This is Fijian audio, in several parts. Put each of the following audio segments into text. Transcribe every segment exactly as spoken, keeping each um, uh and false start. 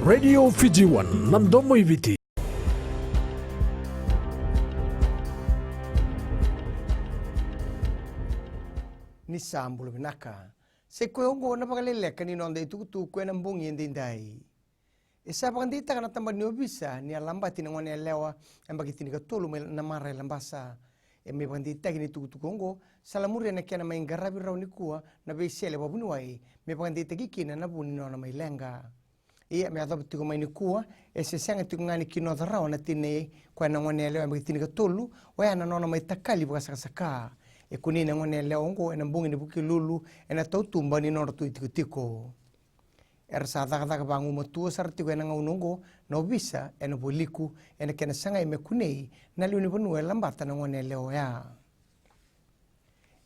Radio Fiji One, na domo i Viti. Ni sa bula vinaka. Sa i koya oqo na vakaleleka ni noda itukutuku ena bogi edaidai. E sa vakadeitaka na tabana ni ovisa ni a labati na gone yalewa yabaki tinikatolu mai Namara e Labasa. E mai vakadeitaki ni tukutuku oqo, sa lamuria na kena mai qaravi rawa nikua na veisele vakavuniwai me vakadeitaki kina na vu ni nona mai leqa. Ia me yacova tiko mai nikua, e se sega tiko ga ni kinoca rawa na tinai koya na gone yalewa yabaki tinikatolu, oya na nona mai takali vakasakasaka. E kunei na gone yalewa oqo ena bogi ni Vukelulu ena tautuba ni nodratou itikotiko. Era sa cakacaka vagumatua sara tiko ena gauna oqo na ovisa ena vualiku ena kena sagai me kunei na lewe ni vanua e labata na gone yalewa oya.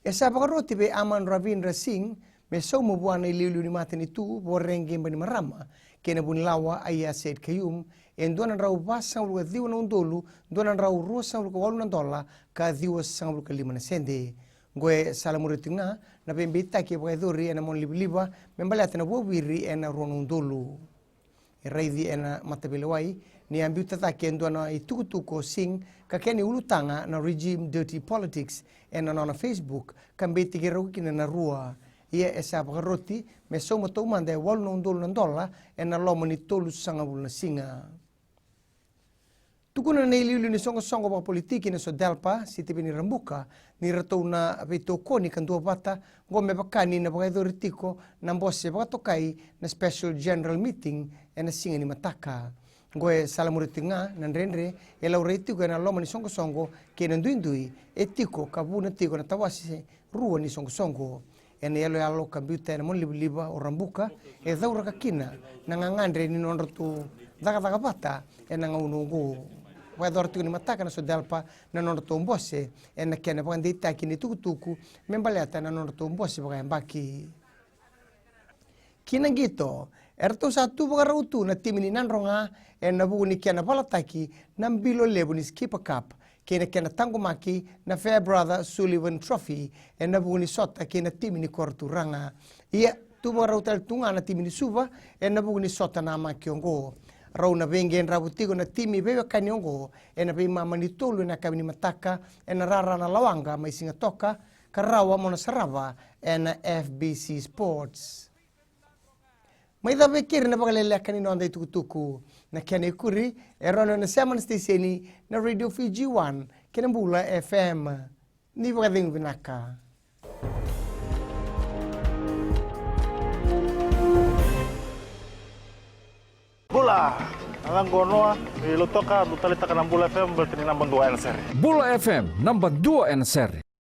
E sa vakaroti vei Aman Ravindra Singh me sauma vua na iliuliu ni matanitu Voreqe Bainimarama kei na Vunilawa Aiyaz Sayed-Khaiyum e dua na drau vasagavulu ka ciwa na udolu dua na drau ruasagavulu ka walu na dola ka ciwasagavulu ka lima na sede. Oqo e sa lamuria tiko ga na veibeitaki e vakayacori ena monalivaliva me baleta na vuaviri ena rua na udolu. E raici ena mataveilewai ni a biuta cake e dua na itukutuku o Singh ka kena iulutaga na regime dirty politics ena nona Facebook ka beitaki rau kina na rua. Ia e sa vakaroti me sauma taumada e walu na udolu na dola ena loma ni tolusagavulu na siga. Tukuna na iliuliu ni soqosoqo vakapolitiki na SODELPA, Sitiveni Rabuka, ni ratou na veitokoni ka duavata oqo me vaka ni na vakayacori tiko na bose vakatokai na special general meeting ena siga ni mataka. Oqo e sa lamuria tiko ga na dredre e laurai tiko ena loma ni soqosoqo kei na duidui e tiko ka vuna tiko na tawase rua ni soqosoqo. Ena iyaloyalo ka biuta ena monalivaliva o Rabuka e cauraka kina na gagadre ni nodratou cakacaka vata ena gauna oqo. Vakayacora tiko ni mataka na SODELPA na nodratou bose ena kena vakadeitaki ni tukutuku me baleta na nodratou bose vakayabaki. Ki na qito, eratou sa tu vakarau tu na timi ni Nadroga ena vuku ni kena valataki na bilo levu ni Skipper Cup kei na kena taqomaki na Farebrother Sullivan Trophy ena vuku ni sota kei na timi ni koroturaga. Ia, tu vakarau tale tu ga na timi ni Suva ena vuku ni sota namaki oqo. Rau na veiqedravu tiko na timi veiwekani oqo ena veimama ni tolu ena yakavi ni mataka ena rara na Lawaqa mai Sigatoka, ka rawa mo na sarava ena F B C Sports. Mai cava e keri na vakaleleka ni noda itukutuku. Na kena ikuri e rawa ni o na sema na siteseni na Radio Fiji One kei na Bula F M. Ni vakacegu vinaka. Bula. Na yacaqu o Noa i Lautoka, dou taleitaka na Bula F M baleta ni naba dua ena sere. Bula F M, naba dua ena sere.